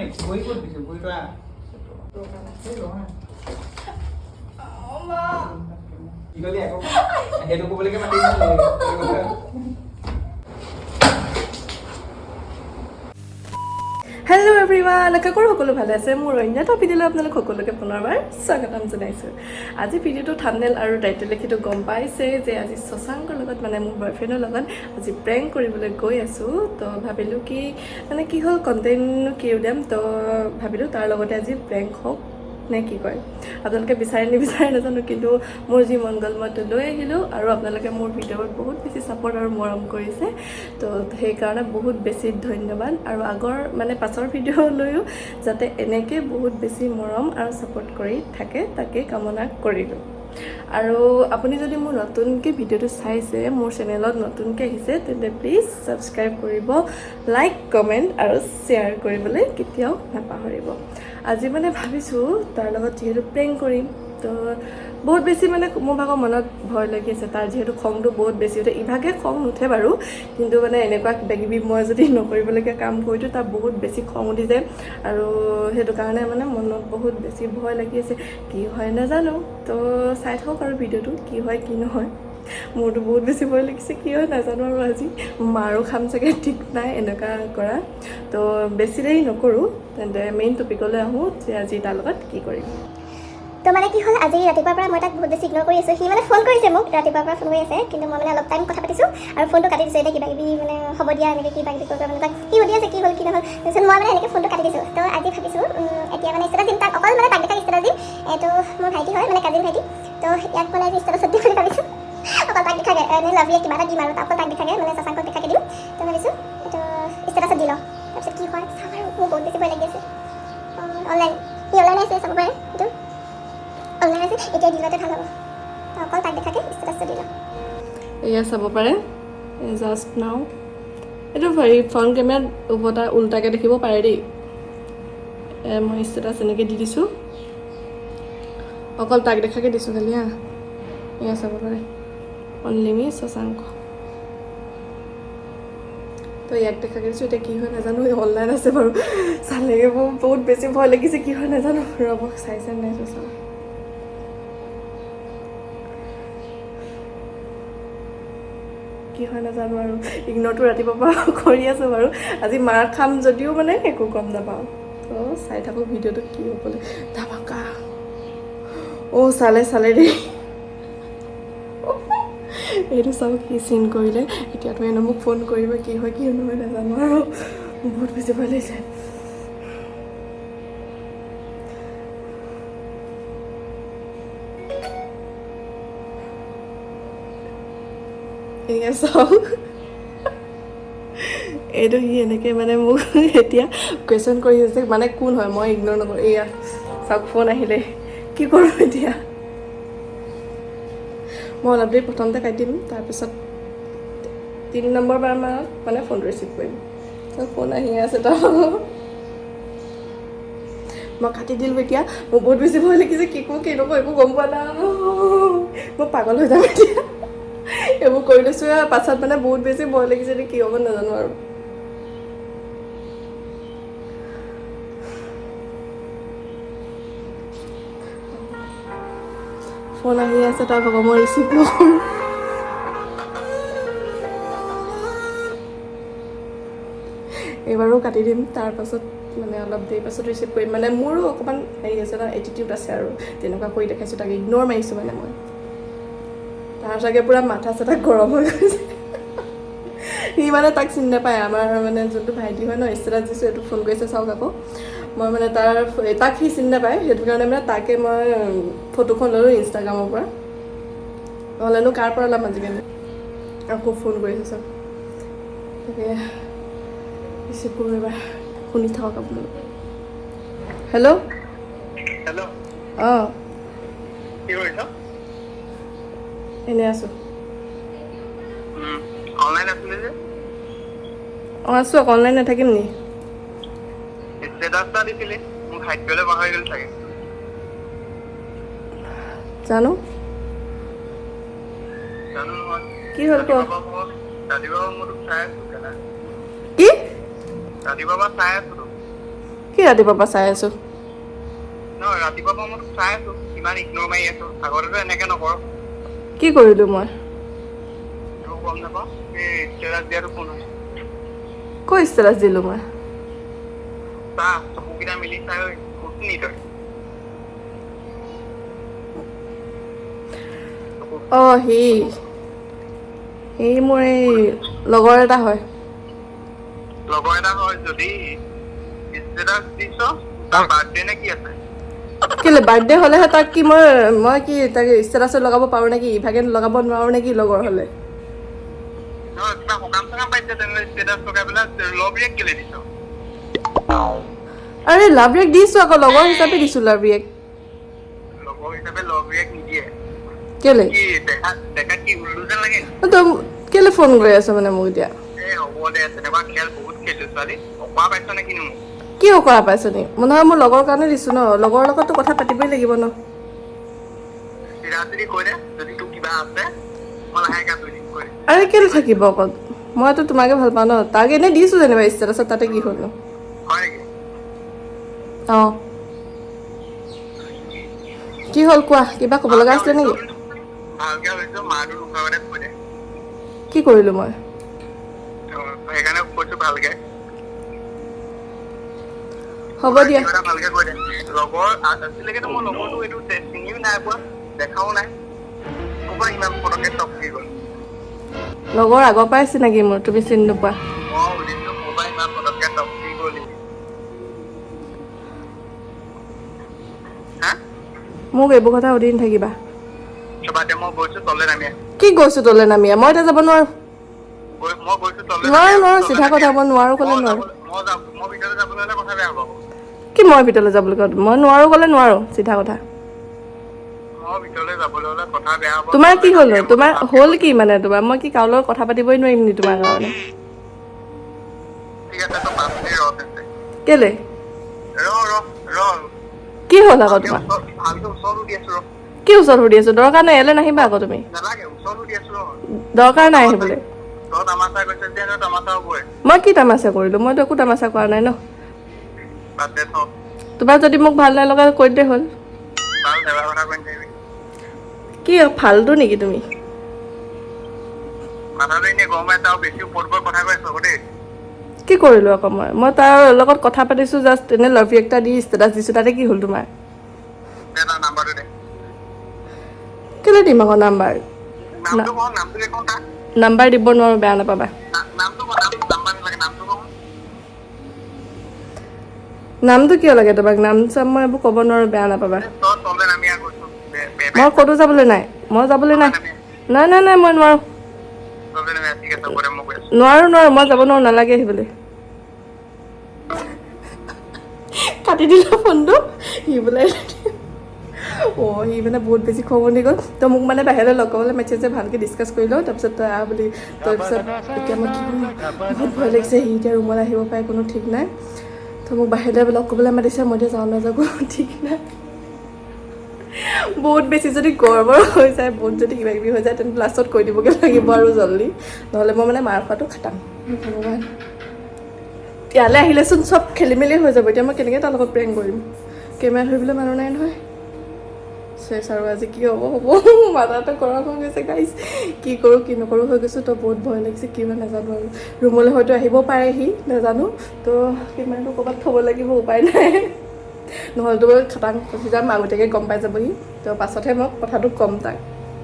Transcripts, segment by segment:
নেকি? বহি ক'ত দিছে বহিটো? কি কলি আকৌ? সেইটো ক'বলৈকে মাতিছিলে। হেল্ল' এভৰিৱান, আশা কৰোঁ সকলো ভালে আছে। মোৰ অন্য এটা ভিডিঅ'লৈ আপোনালোক সকলোকে পুনৰবাৰ স্বাগতম জনাইছোঁ। আজি ভিডিঅ'টো থামনেল আৰু টাইটেল লিখিটো গম পাইছে যে আজি শশাংকৰ লগত, মানে মোৰ বয়ফ্ৰেণ্ডৰ লগত আজি প্ৰেংক কৰিবলৈ গৈ আছোঁ। তো ভাবিলোঁ কি, মানে কি হ'ল, কণ্টেণ্টনো কি উলিয়াম? তো ভাবিলোঁ তাৰ লগতে আজি প্ৰেংক হওক নে কি কয়? আপোনালোকে বিচাৰে নিবিচাৰে নাজানো, কিন্তু মোৰ যি মন গ'ল মইতো লৈ আহিলোঁ। আৰু আপোনালোকে মোৰ ভিডিঅ'ত বহুত বেছি ছাপৰ্ট আৰু মৰম কৰিছে, তো সেইকাৰণে বহুত বেছি ধন্যবাদ। আৰু আগৰ, মানে পাছৰ ভিডিঅ'লৈও যাতে এনেকৈ বহুত বেছি মৰম আৰু ছাপৰ্ট কৰি থাকে, তাকে কামনা কৰিলোঁ। আৰু আপুনি যদি মোৰ নতুনকৈ ভিডিঅ'টো চাইছে, মোৰ চেনেলত নতুনকৈ আহিছে, তেন্তে প্লিজ ছাবস্ক্ৰাইব কৰিব, লাইক, কমেণ্ট আৰু শ্বেয়াৰ কৰিবলৈ কেতিয়াও নাপাহৰিব। আজি মানে ভাবিছোঁ তাৰ লগত যিহেতু প্ৰেংক কৰিম, তো বহুত বেছি মানে মোৰ ভাগৰ মনত ভয় লাগি আছে। তাৰ যিহেতু খংটো বহুত বেছি উঠে, ইভাগে খং নুঠে বাৰু, কিন্তু মানে এনেকুৱা কিবা কিবি মই যদি নকৰিবলগীয়া কাম কৰি দিওঁ, তাৰ বহুত বেছি খং উঠি যায়। আৰু সেইটো কাৰণে মানে মনত বহুত বেছি ভয় লাগি আছে। কি হয় নাজানো, তো চাই থাকক আৰু ভিডিঅ'টো, কি হয় কি নহয়। মোৰতো বহুত বেছি ভয় লাগিছে, কি হয় নাজানো। আৰু আজি মাৰো খাম চাগে, ঠিক নাই এনেকুৱা কৰা। তো বেছি দেৰি নকৰোঁ, তেন্তে মেইন টপিকলৈ আহোঁ যে আজি তাৰ লগত কি কৰিম। তো মানে কি হ'ল, আজি ৰাতিপুৱাৰ পৰা মই তাক বহুত বেছি ইগন'ৰ কৰি আছোঁ। সি মানে ফোন কৰিছে মোক, ৰাতিপুৱাৰ পৰা ফোন কৰি আছে, কিন্তু মই মানে অলপ টাইম কথা পাতিছোঁ আৰু ফোনটো কাটি দিছোঁ। এতিয়া কিবা কিবি মানে হ'ব দিয়া, এনেকৈ কিবা কিবি কৰি মানে তাক সি সুধি আছে কি হ'ল কি নহ'ল। তাৰপিছত মই মানে এনেকৈ ফোনটো কাটি দিছোঁ। তো আজি ভাবিছোঁ এতিয়া মানে ষ্টেটাছ দিম তাক, অকল মানে তাক দেখাক ষ্টেটাছ দিম। এইটো মোৰ ভাইটি হয়, মানে কাজিন ভাইটি। তো ইয়াক মানে আজি ষ্টেটাছত দিম বুলি ভাবিছোঁ, অকল তাক দেখাকে। এনেই লাভ কিবা এটা দিম আৰু অকল তাক দেখাকে, মানে শশাংকক দেখাকে দিম। তো ভাবিছোঁ এইটো ষ্টেটাছত দি লওঁ, তাৰপিছত কি হয় চাম। আৰু মোৰ বহুত বেছি ভয় লাগি আছে। অনলাইন, সি অনলাইন আছে, চাব পাৰে। এইটো অনলাইন আছে, এতিয়া দিলতে ভাল হ'ব। তো অকল তাক দেখাকে ষ্টেটাছটো দি লওঁ। এয়া চাব পাৰে, জাষ্ট নাও এইটো হেৰি ফ্ৰণ্ট কেমেৰাত উভতা উল্টাকৈ দেখিব পাৰে দেই। মই ষ্টেটাছ এনেকৈ দি দিছোঁ, অকল তাক দেখাকে দিছোঁ খালি। হা, এয়া চাব পাৰে, অনলি মি শশাংক। তো ইয়াক দেখাকে দিছোঁ, এতিয়া কি হয় নাজানো। অনলাইন আছে বাৰু, চালেগে মোৰ বহুত বেছি ভয় লাগিছে, কি হয় নাজানো। ৰ'ব, চাইছে নাই চাওঁ। কি হয় নাজানো। আৰু ইগনৰটো ৰাতিপুৱাৰ পৰা কৰি আছোঁ বাৰু। আজি মাৰ খাম যদিও মানে একো গম নাপাওঁ। তো চাই থাকোঁ ভিডিঅ'টো কি হ'বলৈ ধামাকা। অ' চালে চালে দেই, এইটো চাওক, কি চিন কৰিলে। এতিয়াতো এনে মোক ফোন কৰিব, কি হয় কি নহয় নাজানো। আৰু মোৰ বহুত বেছি ভয় লাগিছে। এয়া চাওক, এইটো সি এনেকৈ মানে মোক এতিয়া কুৱেশ্যন কৰি আছে, মানে কোন হয়, মই ইগন'ৰ নকৰোঁ। এয়া চাওক, ফোন আহিলে, কি কৰোঁ এতিয়া মই? অলপ দেৰি প্ৰথমতে কাটি দিম, তাৰপিছত 3 নম্বৰ বাৰমানত মানে ফোনটো ৰিচিভ কৰিম। ফোন আহি আছে, তো মই কাটি দিলোঁ। এতিয়া মোৰ বহুত বেছি ভয় লাগিছে, কি কওঁ কি নকওঁ একো গম পোৱা নাই। মই পাগল হৈ যাম এতিয়া। এইবোৰ কৰি লৈছোঁ, পাছত মানে বহুত বেছি ভয় লাগিছে, এতিয়া কি হ'ব নাজানো। আৰু ফোন আহি আছে তাৰ ভাগৰ, মই ৰিচিভ নকৰোঁ। এইবাৰো কাটি দিম, তাৰপাছত মানে অলপ দেৰি পাছত ৰিচিভ কৰিম। মানে মোৰো অকণমান হেৰি আছে ন, এটিটিউড আছে। আৰু তেনেকুৱা কৰি দেখাইছোঁ তাক, ইগন'ৰ মাৰিছোঁ মানে মই। তাৰ চাগে পূৰা মাথা চাথা গৰম হৈ গৈছে। সি মানে তাক চিনি নাপায়। আমাৰ মানে যোনটো ভাইটি হয় ন, ষ্টেটাছ দিছোঁ, এইটো ফোন কৰিছে, চাওক আকৌ। মই মানে তাক সি চিনি নাপায়, সেইটো কাৰণে মানে তাকে মই ফটোখন ল'লোঁ ইনষ্টাগ্ৰামৰ পৰা, নহ'লেনো কাৰ পৰা ল'ম আজিকালি? আকৌ ফোন কৰিছে, চাওক। তাকে ৰিচিভ কৰোঁ এবাৰ, শুনি থাকক আপোনালোক। হেল্ল'। হেল্ল'। অঁ। কি কৰিছ? এনেই আছোঁ। অনলাইন আছিলে যে? অঁ, আছোঁ আকৌ, অনলাইন নাথাকিম নি? ষ্টেটাছ এটা দিছিলি, মোক হাইড কৰিবলৈ পাহৰি গ'ল চাগে। জানো। জানো নহয়। কি হ'ল ক? ৰাতিপুৱা মই তোক চাই আছো কেলা। কি? ৰাতিপুৱাৰ পৰা চাই আছো তোক। কি ৰাতিপুৱাৰ পৰা চাই আছো? নহয়, ৰাতিপুৱাৰ পৰা মই তোক চাই আছো, ইমান ইগন'ৰ মাৰি আছো। আগতেতো এনেকে নকৰ। কি কৰিলো মই? তোক গম নাপাওঁ, এই ষ্টেটাছ দিয়াটো কোন হয়? কৈ ষ্টেটাছ দিলো মই? চা, চকুকেইটা মিলি চাই উঠনি তই। অঁ, সি সি মোৰ এই লগৰ এটা হয়। লগৰ এটা হয় যদি ষ্টেটাছ দিছ, তাৰ বাৰ্থডে নে কি আছে? কেলে বাৰ্থডে হ'লেহে তাক কি মই কি তাক ষ্টেটাছত লগাব পাৰোঁ নেকি? ইভাগে লগাব নোৱাৰোঁ নেকি লগৰ হ'লে? নহয়, কিবা সকাম চকাম পাইছে তেনেহ'লে ষ্টেটাছ লগাই পেলাই লভ ৰিয়েক্ট কেলে দিছ? আৰে, লাভ ৰিয়েক্ট দিছোঁ আকৌ, লগৰ হিচাপে দিছোঁ লাভ ৰিয়েক্ট। লগৰ হিচাপে লভ ৰিয়েক্ট নিদিয়ে। কেলে? কি দেখাত দেখাত কি উল্লু যেন লাগে? তই কেলে ফোন কৰি আছ মানে মোক এতিয়া? এই হ'ব দে, তেনেকুৱা খেল বহুত খেলিছো। ছোৱালী অকৰা পাইছ নে কিনো মোক? কি কৰা পাইছ নি? নহয়, মোৰ লগৰ কাৰণে দিছোঁ ন, লগৰ লগততো কথা পাতিবই লাগিব ন। চিধা চিধি কৈ দে, যদি তোৰ কিবা আছে মই লাহেকে আঁতৰি দিম, কৈ দে। আৰে, কেলে থাকিব অকল? মইতো তোমাকে ভাল পাওঁ ন। তাক এনেই দিছোঁ যেনিবা ষ্টেটাছত, তাতে কি হ'ল নো? হয় নেকি? অঁ, কি হ'ল কোৱা? কিবা ক'ব লগা আছিলে নেকি? ভালকে ভাবিছো, মাৰটো নোখোৱাৰ আগতে কৈ দে। কি কৰিলোঁ মই? অ, সেইকাৰণে কৈছো ভালকে। হ'ব দিয়া। কিবা এটা ভালকে কৈ দে। লগৰ আজিলৈকেতো মই লগৰটো এইটো চিনিও নাই পোৱা, দেখাও নাই, ক'ৰপৰা ইমান পটককে টপকি গ'ল? লগৰ আগৰ পৰাই চিনাকি মোৰ, তুমি চিনি নোপোৱা। মই সুধিছো, ক'ৰপৰা ইমান পটককে টপকি গ'লি, হা? মোক এইবোৰ কথা সুধি নাথাকিবা। বাদ দে, মই গৈছো তলে নামি আহ। কি গৈছো তলে নামি আহ? মই এতিয়া যাব নোৱাৰো। মই গৈছো তলে। নোৱাৰো, নোৱাৰো, চিধা কথা, মই নোৱাৰো ক'লে নোৱাৰো। মই যাম, মই ভিতৰলৈ যাবলৈ হ'লে কথা বেয়া হ'ব আকৌ। কি মই ভিতৰলৈ যাবলৈ কওঁ? মই নোৱাৰো ক'লে নোৱাৰো, চিধা কথা। মই ভিতৰলৈ যাবলৈ হ'লে কথা বেয়া হ'ব। তোমাৰ কি হ'ল? তোমাৰ হ'ল কি মানে? তোমাৰ মই কি কাৰো লগত কথা পাতিবই নোৱাৰিম নি তোমাৰ কাৰণে? ঠিক আছে, তই 5 মিনিট ৰ তেন্তে। কেলে? ৰ, ৰ, ৰ। কি হ'ল আকৌ তোমাৰ? ভালকে ওচৰত সুধি আছো, ৰ। কি ওচৰত সুধি আছো? দৰকাৰ নাই, ইয়ালৈ নাহিবা আকৌ তুমি। নালাগে, ওচৰত সুধি আছো, ৰ। দৰকাৰ নাই আহিবলৈ। তই তামাচা কৈছ যেতিয়া তই তামাচা হ'বই। মই কি তামাচা কৰিলো? মইতো একো তামাচা কৰা নাই ন। বাদ দে, থ। তোমাৰ যদি মোক ভাল নালগা, কৈ দিলে হ'ল। ভাল বেয়া কথা কৈ নাথাকিবি। কি ফাল্টু নেকি তুমি? মাথাটো এনেই গৰম হৈ আছে আৰু বেছি ওপৰত ওপৰত কথা কৈ আছো আকৌ দেই। কি কৰিলো আকৌ মই? মই তাৰ লগত কথা পাতিছো, জাষ্ট এনে লাভ এটা দি ষ্টেটাছ দিছো, তাতে কি হ'ল তোমাৰ? দে, তাৰ নাম্বাৰটো দে। কেলে দিম আকৌ নাম্বাৰ? নামটো কওঁ, নামটো কওঁ তাক। নাম্বাৰ দিব নোৱাৰো, বেয়া নাপাবা। নামটো কওঁ, নাম, নাম্বাৰ নালাগে, নামটো কওঁ। নামটো কিয় লাগে তোমাক? নাম চাম মই এইবোৰ ক'ব নোৱাৰো, বেয়া নাপাবা। তই তলে নামি আহ কৈছো। মই ক'তো যাবলৈ নাই, মই যাবলৈ নাই। নাই, নাই, নাই, মই নোৱাৰো। তলে নামি আহ, ঠিক আছে, হ'ব দে, মই গৈ আছো। নোৱাৰো, নোৱাৰো, মই যাব নোৱাৰো, নালাগে আহিবলৈ। কাটি দিলে ফোনটো সি। বোলে অঁ, সি মানে বহুত বেছি খং উঠি গ'ল। তো মোক মানে বাহিৰলৈ লগ কৰিবলৈ মাতিছে যে ভালকৈ ডিছকাছ কৰি লওঁ, তাৰপিছত তই আহ বুলি। তাৰপিছত এতিয়া মই কি কৰোঁ? বহুত ভয় লাগিছে। সি এতিয়া ৰুমলৈ আহিব পাৰে, কোনো ঠিক নাই। তো মোক বাহিৰলৈ লগ কৰিবলৈ মাতিছে, মই এতিয়া যাওঁ নাযাওঁ কোনো ঠিক নাই। বহুত বেছি যদি গড়বড় হৈ যায়, বহুত যদি কিবা কিবি হৈ যায়, তেন্তে লাষ্টত কৈ দিবগৈ লাগিব আৰু জল্দি, নহ'লে মই মানে মাৰ খোৱাটো খাটাং। ভগৱান, ইয়ালৈ আহিলেচোন চব খেলি মেলি হৈ যাব। এতিয়া মই কেনেকৈ তাৰ লগত প্ৰেংক কৰিম? কেমেৰা ধৰিবলৈ মানুহ নাই নহয়। চেচ আৰু, আজি কি হ'ব হ'ব? মাথাটো গৰম হৈ গৈছে গাইজ। কি কৰোঁ কি নকৰোঁ হৈ গৈছোঁ। তো বহুত ভয় লাগিছে, কি হয় নাজানো আৰু। ৰুমলৈ হয়তো আহিব পাৰে সি, নাজানো। তো কেমেৰাটো ক'ৰবাত থ'ব লাগিব, উপায় নাই। নহ'লেতো মই খাটাং ফচি যাম, আগতীয়াকৈ গম পাই যাবহি। তো পাছতহে মই কথাটো ক'ম তাক।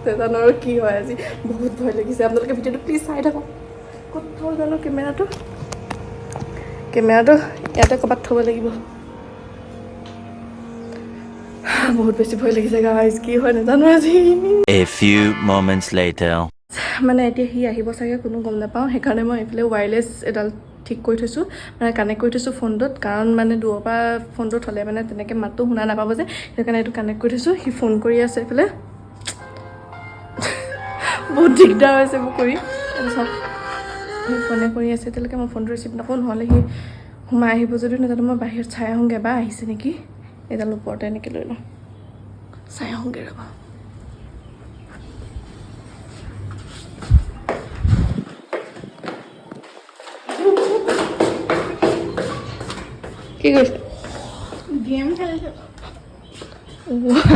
নাজানো আৰু কি হয় আজি, বহুত ভয় লাগিছে। আপোনালোকে ভিডিঅ'টো প্লিজ চাই থাকক। ক'ত থওঁ জানো কেমেৰাটো? কেমেৰাটো ইয়াতে ক'ৰবাত থ'ব লাগিব। বহুত বেছি ভয় লাগিছে গাইজ, কি হয় নাজানো আজি। A few moments later. মানে এতিয়া সি আহিব চাগে, কোনো গম নাপাওঁ। সেইকাৰণে মই এইফালে ৱায়াৰলেছ এডাল ঠিক কৰি থৈছোঁ, মানে কানেক্ট কৰি থৈছোঁ ফোনটোত। কাৰণ মানে দূৰৰ পৰা ফোনটো থ'লে মানে তেনেকৈ মাতটো শুনা নাপাব যে, সেইকাৰণে এইটো কানেক্ট কৰি থৈছোঁ। সি ফোন কৰি আছে এইফালে। বহুত দিগদাৰ হৈছে মোৰ কৰি। তাৰপিছত সি ফোনে কৰি আছে এতিয়ালৈকে, মই ফোনটো ৰিচিভ নকৰোঁ, নহ'লে সি সোমাই আহিব যদিও নাজানো। মই বাহিৰত চাই আহোঁগৈ এবাৰ, আহিছে নেকি। এডাল ওপৰতে এনেকৈ লৈ লওঁ, চাই আহোঁগৈ ৰ'বা। কি কৰিছে? গেম খেলিছোঁ।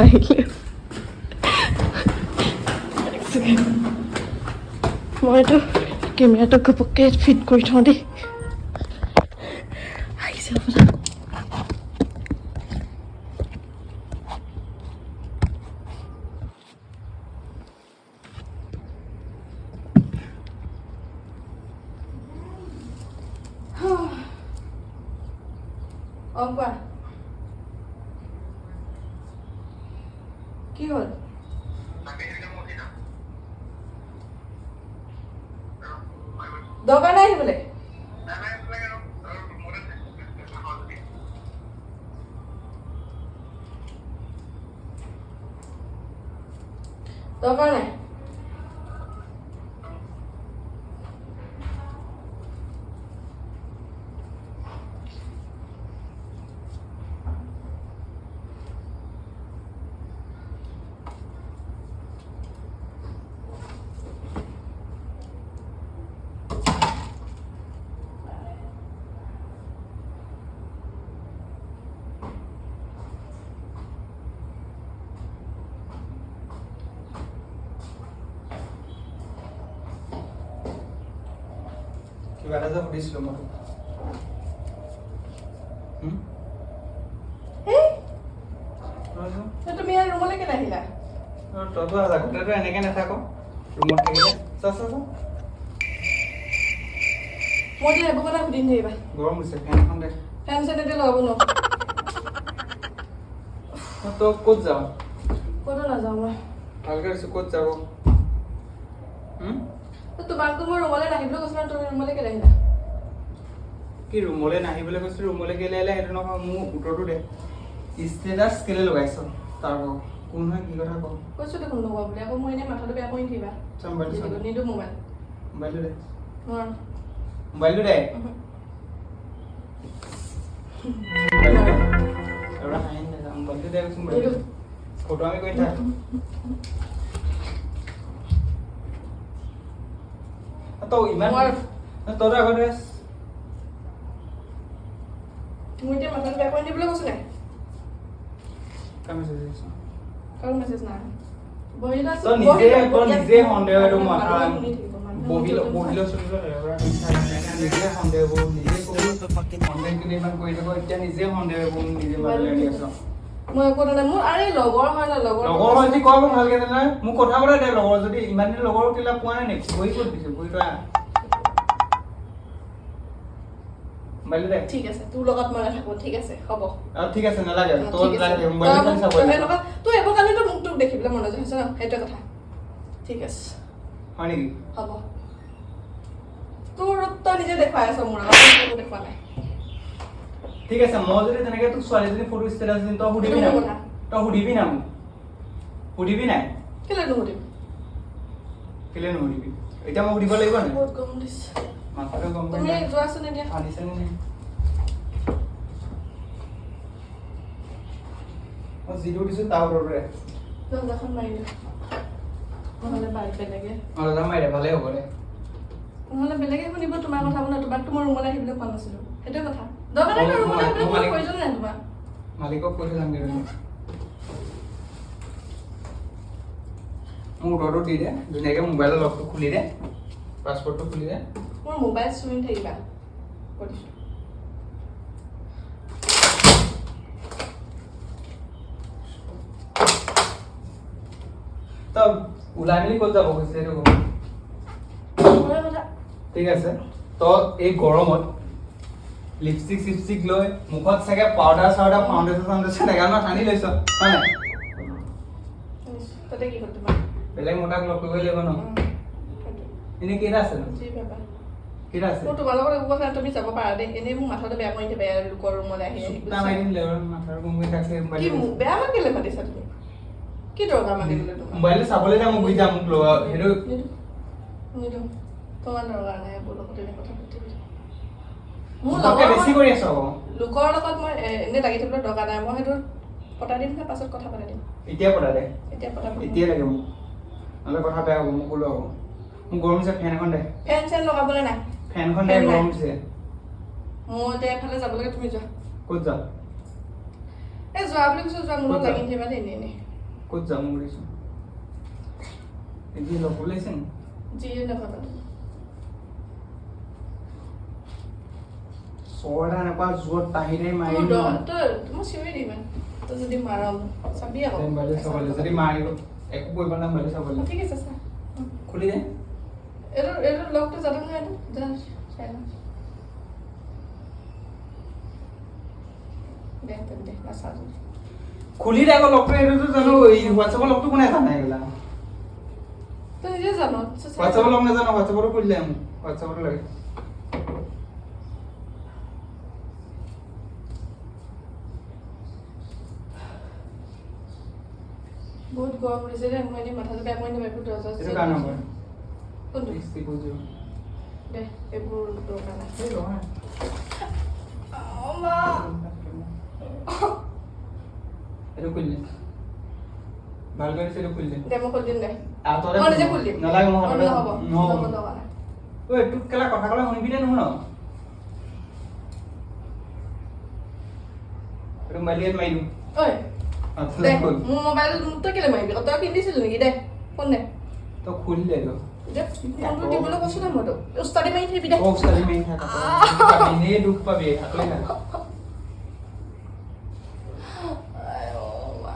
আহিলে। এক ছেকেণ্ড, মই এইটো কেমেৰাটো ঘপককৈ ফিট কৰি থওঁ দেই। আহিছে হ'বলা। অঁ, কোৱা, কি হ'ল? দৰকাৰ নাই আহিবলৈ। দৰকাৰ নাই। কিবা এটা যে সুধিছিলোঁ মই তোক। হুম? এই, ৰচোন। তুমি ইয়াৰ ৰুমলৈ কেলৈ আহিলা? তইতো আগতেতো এনেকে নাথাক ৰুমত থাকিলে। চা চা চা। মই এতিয়া এইবোৰ কথা সুধি নাথাকিবা। গৰম হৈছে, ফেনখন দে। ফেন চেন এতিয়া লগাব নোৱাৰো। তই ক'ত যাৱ? ক'তো নাযাওঁ মই। ভালকে কৈছো, ক'ত যাব? হুম? তোমাকতো মই ৰুমলৈ নাহিবলৈ কৈছিলো, তুমি ৰুমলৈ কেলৈ আহিলা? কি ৰুমলৈ নাহিবলৈ কৈছো? ৰুমলৈ কেলে আহিলে সেইটো নহয়, মোৰ উত্তৰটো দে। ষ্টেটাছ কেলে লগাইছ তাৰ ক, কোন হয়, কি কথা ক। কৈছো দেখোন লগোৱা বুলি। আকৌ মই এনেই মাথাটো বেয়া কৰি নাথাকিবা। চা, মোবাইলটো চা। নিদো মোবাইল। মোবাইলটো দে। নোৱাৰো। মোবাইলটো দে। উহু। মোবাইলটো দে। আৰু হাঁহি নাযাওঁ, মোবাইলটো দে কৈছো, মোবাইলটো নিদো। ফটো আমি কৰি থাক। তই ইমান নোৱাৰো। তইতো আগতে মোৰ এতিয়া মাথাটো বেয়া কৰি দিবলৈ কৈছো নাই। কাম আছে। কাৰো মেছেজ নাই, বহি লোৱা। তই বহি নিজে লোৱা, তই ইয়াত নিজে সন্দেহ, এইটো মাথা মানুহে শুনি থাকিব, মানুহে বহি ল, শুনি বহি থাকিব। ল, নিজে সন্দেহ হ'ব, নিজে কবি সন্দেহ কেলে ইমান কৰি থাক। এতিয়া নিজে সন্দেহ হ'ব, নিজে মাজলৈ আনি আছ। মই একো নাই মোৰ। আৰে লগৰ হয় ন, লগৰ। লগৰ হয় যদি কয় মোক ভালকে তেনেহ'লে, মোক কথা পতা দে। লগৰ যদি ইমান দিন লগৰ কেলা পোৱা নাই নেকি? বহি ক'ত দিছে বহি? তই আহ। মোবাইলটো দে। ঠিক আছে, তোৰ লগত মই নাথাকো, ঠিক আছে, হ'ব। অ, ঠিক আছে, নালাগে। অ, তই ঠিক আছে। নালাগে, মোবাইলটো খালি চাব তই লাগে। তোৰ এইবোৰ কাৰণেতো মোক তোক দেখিবলৈ মন নাযায় হৈছে ন, সেইটোৱে কথা। ঠিক আছে। হয় নেকি? হ'ব, তোৰ ৰূপ তই নিজে দেখুৱাই আছ মোৰ আগত, মই একো দেখুওৱা নাই। ঠিক আছে, মই যদি তেনেকে তোক ছোৱালীজনী ফটো ষ্টেটাছ দিম, তই সুধিবি সেইটো নাই মোৰ মোক? কথা। তই সুধিবি নাই মোক? সুধিবি নাই? কেলৈ নুসুধিম? কেলে নুসুধিবি? এতিয়া মই সুধিব লাগিব নাই? বহুত গৰম দিছে। মাথাটো গম তুমি পাই যোৱাচোন এতিয়া। পানী চানী নাই। মই যিটো দিছো তাৰ ওপৰতে। দৰ্জাখন মাৰি দিয়া, নহ'লে বাদ বেলেগে অ, দাদা, মাৰি দে, ভালেই হ'ব দে। নহ'লে বেলেগে শুনিব তোমাৰ কথা। মানে তোমাকতো মই ৰুমলৈ আহিবলৈ কোৱা নাছিলো, সেইটোৱে কথা। দৰকাৰ নাই ৰুমলৈ আহিবলৈ, কোনো প্ৰয়োজন নাই তোমাৰ। মালিকক কৈ থৈ যামগৈ। মোৰ উত্তৰটো দি দে ধুনীয়াকৈ, মোবাইলৰ লকটো খুলি দে, পাছপৰ্টটো খুলি দে। মোৰ মোবাইল চুই নাথাকিবা, কৈ দিছোঁ। তই ওলাই মেলি ক'ত যাব খুজিছে সেইটো ক। মোৰে কথা। ঠিক আছে, তই এই গৰমত লিপষ্টিক চিপষ্টিক লৈ, মুখত চাগে পাউডাৰ চাউডাৰ, ফাউণ্ডেশ্যন চাউণ্ডেশ্যন এগালমান সানি লৈছ, হয় নাই? শুনিছোঁ। তাতে কি হ'ল তোমাৰ? বেলেগ মতাক লগ কৰিব লাগিব ন? সেইটোৱে। এনেই কেইটা আছে নো? যি ভাবা। কেইটা আছে? মোৰ তোমাৰ লগত একো কথা নাই, তুমি যাব পাৰা দেই। এনেই মোৰ মাথাটো বেয়া কৰি থাকিবা ইয়াৰ লোকৰ ৰুমলৈ আহি আহি, চুপটা মাৰি বুজিছা? দিম লেবাৰ, মাথাৰ গম কৰি থাকে। কি মোবাইলটো বেয়া মান কেলে মাতিছা তুমি? কি দৰকাৰ মাতিবলৈ তোমাৰ? মোবাইলটো চাবলৈ যাম, মই গুচি যাম, মোক লগা সেইটো। নিদো, নিদো। তোমাৰ দৰকাৰ নাই এইবোৰ লগত এনে কথা পাতিবলৈ। মোৰ জোখতকৈ লগৰ বেছি কৰি আছ আকৌ। লোকৰ লগত মই এনেই লাগি থাকিবলৈ দৰকাৰ নাই। মই সেইটো পতাই দিম নহয়, পাছত কথা পাতি দিম। এতিয়া পতা দে। এতিয়া পতাব নোৱাৰো। এতিয়াই লাগে মোক, নহ'লে কথা বেয়া হ'ব। মোক ক'লো আকৌ, মোক গৰম হৈছে, ফেন এখন দে। ফেন চেন লগাবলৈ নাই। ফেনখন দে। ফেন নাই। গৰম হৈছে। মোৰ এতিয়া এফালে যাব লাগে, তুমি যোৱা। ক'ত যাম? এই যোৱা বুলি কৈছো, যোৱা, মোৰ ক'ত লাগি যাম? থাকিবা দেই এনেই এনেই। ক'ত যাম বুলিছো? এতিয়া লগ ওলাইছে নি? যিয়ে নাভাবা তুমি। চৰ এটা এনেকুৱা জোৰত টাহি টাহি মাৰি তোৰ দিম দৰ নহয়। তই মই চিঞৰি দিম ইমান। তই যদি মাৰ মোক চাবি আকৌ। দে মোবাইলটো চাবলৈ, যদি মাৰিব একো কৰিব নাই, মোবাইলটো চাবলৈ। অ, ঠিক আছে, চা। খুলি দে। এইটো লগটো জানো নহয়, এইটো যা চাই ল। দে তেন্তে, নাচাওঁ যদি। খুলি দে আকৌ লগটো। এইটোতো জানো, এই হোৱাটছএপৰ লগটো কোনে জানে এইগিলা? তই নিজে জান, তই চাই ল। হোৱাটছএপৰ লগ নাজানো? হোৱাটছএপতো খুলি দে মোক, হোৱাটছএপতো লাগে। বহুত গৰম উঠিছে দেই। মই এনেই মাথাটো বেয়া কৰি নিম। এইবোৰ দৰ্জা এইটো কাৰ নম্বৰ? কোনটো? 6 000। দে, এইবোৰ দৰকাৰ নাই। এই নহয়। অ, মা। এইটো খুলি দে, ভাল কৰি দিছে, এইটো খুলি দে। দে, মই খুলি দিম দে। আঁতৰে। মই নিজে খুলি দিম। নালাগে, মই অ, হাততে। নহ'ব। নহ'ব। নহ'ব, দৰকাৰ নাই। ঐ, তোক কেলা কথা ক'লে শুনিবি নে নুশুন? এইটো মোবাইল ইয়াত মাৰি দিওঁ। ঐ। আঁতৰে। দে। খোল। মোৰ মোবাইল তই কেলে মাৰিবি? তই কিনিছিলি নেকি? দে ফোন দে। তই খুলি দে এইটো। দে ফোনটো, দিবলৈ কৈছো না মই তোক। উস্তাদি মাৰি থাকিবি দে। তই উস্তাদি মাৰি থাক, দুখ পাবি, এনেই দুখ পাবি, আঁতৰি থাক। আই অ, মা।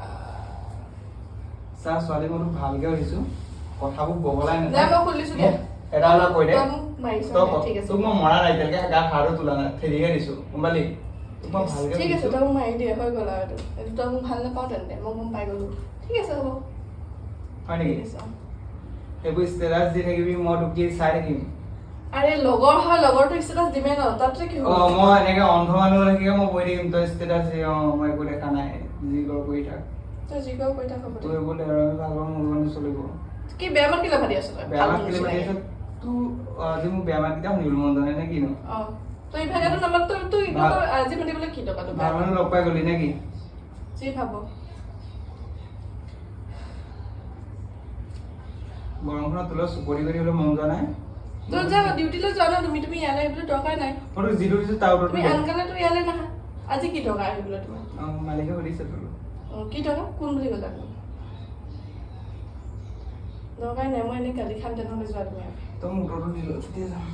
চা ছোৱালী, মই তোক ভালকে সুধিছো, কথাবোৰ বহলাই নাই, নাথাক। মই খুলিছো দে। মোক এটা কথা কৈ দে। তই মোক মাৰিছ। তই দে, ঠিক আছে। তোক মই মৰা নাই এতিয়ালৈকে, গাত হাতো তোলা নাই, ঠেলিহে দিছো, গম পালি? তোক মই ভালকে ঠিক আছে। সুধিছো। তই মোক মাৰি দিয়ে হৈ গ'ল আৰু এইটো তই মোক ভাল নাপাওঁ তেন্তে, মই গম পাই গ'লো। ঠিক আছে, হ'ব। হয় ঠিক নেকি? আছে, অ। সেইবোৰ ষ্টেটাছ দি থাকিবি, মই তোক কি চাই থাকিম? আৰে লগৰ হয়, লগৰটো ষ্টেটাছ দিমেই ন, তাতে কি অ হ'ব? মই এনেকে অন্ধ মানুহ থাকিলে মই বহি থাকিম, তই ষ্টেটাছ দি, অ মই একো দেখা নাই, যি কৰ কৰি থাক। তই যি কৰ কৰি থাক, হ'ব দে। তোৰ এইবোৰ ডেৰমি ভাল পাওঁ, মোৰ মানে চলিব। কি বেয়া মাত কেলে মাতি আছ তই? বেয়া মাত ফাল্টু কেলে মাতি আছ? নিচিনাকে। তোৰ আজি মোক বেয়া মাতকেইটা শুনিবলৈ মন যোৱা নাই নে কিনো? অ, তই ইভাগেতো নামাত, তই ভাল- আজি মাতিবলৈ কি দৰকাৰ তোৰ? ভাল মানুহ লগ পাই গ'লি নে কি? যি ভাব। গৰমখনত তোলৈ চুপৰি কৰি হ'লেও মন যোৱা নাই। তই যা, ডিউটিলৈ যোৱা ন তুমি। তুমি ইয়ালৈ আহিবলৈ দৰকাৰ নাই। মই তোক যিটো দিছো তাৰ উত্তৰটো তুমি দে। আনকালেতো ইয়ালৈ নাহা, আজি কি দৰকাৰ আহিবলৈ তোমাৰ? অ, মালিকে সুধিছে তোক। অ, কি দৰকাৰ? কোন বুলি ক'লা তুমি? দৰকাৰ নাই, মই এনেই গালি খাম তেনেহ'লে। যোৱা তুমি আৰু। তই মোক উত্তৰটো দিলো তেতিয়া যাম।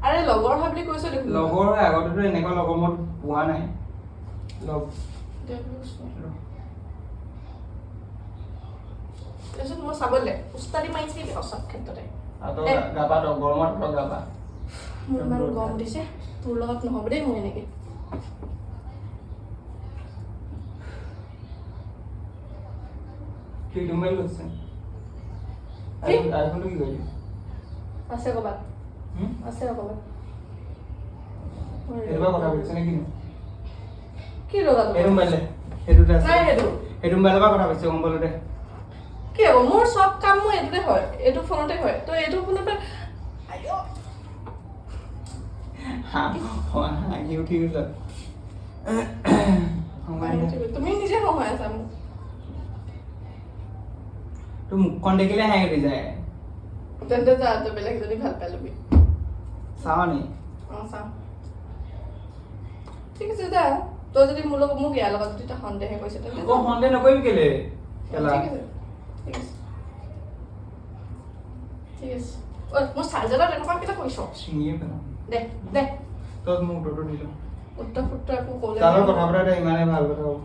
আৰে লগৰ হয় বুলি কৈছ দেখোন। লগৰ হয়, আগতেতো এনেকুৱা লগৰ মই পোৱা নাই লগ। দে বুলি কৈছো। তাৰপিছত মই চাবলৈ উস্তাদি মাৰিছে নেকি চব ক্ষেত্ৰতে। আৰু তই গা পা, তই গৰমত তই গা পা। মোৰ ইমান গৰম উঠিছে, তোৰ লগত নহ'ব দেই মোৰ এনেকে। কি মোবাইল কৰিছে? কি? আইফোনটো কি কৰিলি? আছে ক'ৰবাত। হুম? আছে ক'ৰবাত। সেইটো পৰা কথা পাতিছে নে কিনো? কি লগালো? সেইটো মোবাইল দে, সেইটোতে আছে। নাই সেইটো। সেইটো মোবাইলৰ পৰা কথা পাতিছে, গম পালো দে। কি হ'ব? মোৰ চব কাম মোৰ এইটোতে হয়, এইটো ফোনতে হয়। তই এইটো ফোনৰ পৰা আইঅ। হাঁহি উঠি গৈছে। তুমি নিজে নহয় আছা মোক। তোৰ মুখখন দেখিলে হাঁহি উঠি যায়। তেন্তে যা, তই বেলেগ এজনী ভাল পাই ল'বি। চাওঁ নি? অঁ, চাওঁ। ঠিক আছে, যা। তই যদি মোৰ লগত, মোক ইয়াৰ লগত যদি তই সন্দেহে কৰিছে তেন্তে অ, সন্দেহ নকৰিবি কেলে কেলা? ঠিক আছে, ঠিক আছে, ঠিক আছে। ঐ, মোৰ চাৰ্জাৰডাল এনেকুৱা কেলে কৰিছ? ছিঙিয়ে পেলাম। দে দে। তই মোক উত্তৰটো দি ল। উত্তৰ ফুত্তৰ একো ক'লে তাৰ লগত কথা পতা ইমানেই ভাল কথা হ'ব।